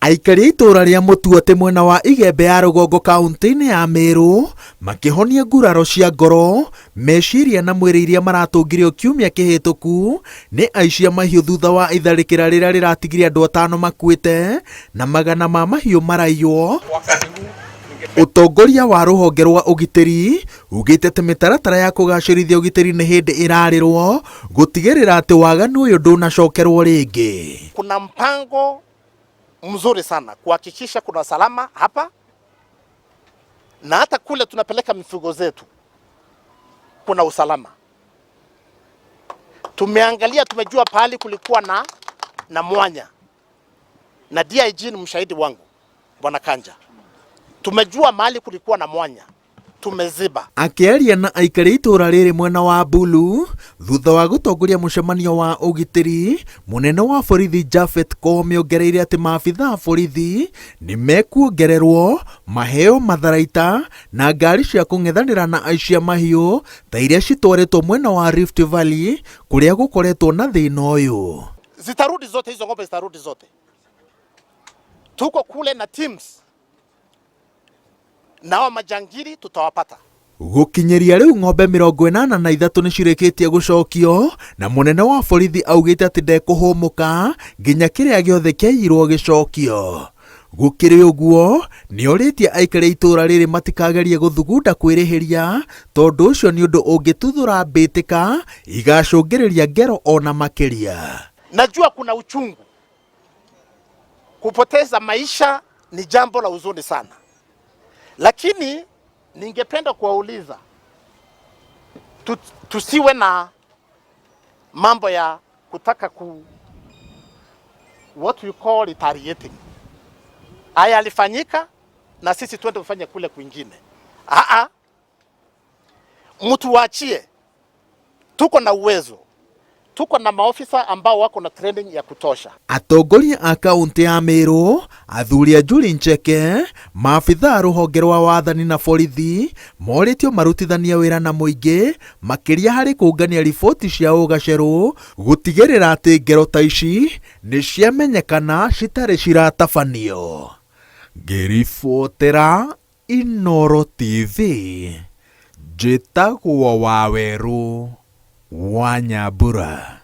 Aikari a itũũra rĩa Mũtuotĩ mwena wa Igembe ya Rũgongo kaũntĩ-inĩ ya Meru makĩhonia nguraro cia ngoro, meciria na mwĩrĩ iria maratũngirio kiumia kĩhĩtũku nĩ aici a mahiũ thutha wa itharĩkĩra rĩrĩa rĩratigire andũ atano makuĩte na magana ma mahiũ maraiywo. Ũtongoria wa rũhonge rwa ũgitĩri ugĩte atĩ mĩtaratara ya kũgacĩrithia ũgitĩri nĩ hĩndĩ ĩrarĩrwo gũtigĩrĩra atĩ waganu ũyũ ndũnacokerwo rĩngĩ. Kuna mpango mzuri sana kuhakikisha kuna salama hapa na hata kule tunapeleka mifugo zetu kuna usalama. Tumeangalia, tumejua pahali kulikuwa na, na mwanya na DIG ni mshahidi wangu Bwana Kanja, tumejua mahali kulikuwa na mwanya tumeziba. Akĩaria na aikari a itũũra rĩrĩ mwena wa Bulu thutha wa gũtongoria mũcemanio wa ũgitĩri, mũnene wa borithi Japhet Koome ongereire atĩ maabitha a borithi nĩ mekuongererwo maheo matharaita na ngari cia kũng'ethanĩra na aici a mahiũ ta iria citwarĩtwo mwena wa Rift Valley kũrĩa gũkoretwo na thĩna ũyũ. Zitarudi zote hizo ng'ombe zitarudi zote. Tuko kule na teams nao majangili tutawapata. Gũkinyĩria rĩu ng'ombe 83 nĩ cirĩkĩtie gũcokio na mũnene wa borithi augĩte atĩ ndekũhũmũka nginya kĩrĩa gĩothe kĩaiyirwo gĩcokio. Gũkĩrĩ ũguo, nĩorĩtie aikari a itũũra rĩrĩ matikagerie gũthugunda kwĩrĩhĩria tondũ ũcio nĩ ũndũ ũngĩtuthũra mbĩtĩka igacũngĩrĩria ngero ona makĩria. Najua kuna uchungu, kupoteza maisha ni jambo la huzuni sana, lakini ningependa kuwauliza tusiwe na mambo ya kutaka ku what we call retaliating. Haya yalifanyika na sisi twende kufanya kule kwingine. Aa, mtu waachie, tuko na uwezo, tuko na maofisa ambao wako na training ya kutosha. Atongoria a kaunti ya Meru, athuri a Njuri Ncheke, maabitha a rũhonge rwa wathani na borithi morĩtio marutithanie wĩra na mũingĩ makĩria harĩ kũngania riboti cia ũgacerũ gũtigĩrĩra atĩ ngero ta ici nĩ ciamenyekana citarĩ ciratabanio. Ngĩribotera Inooro TV, njĩtagwo Wawerũ wa Nyambura.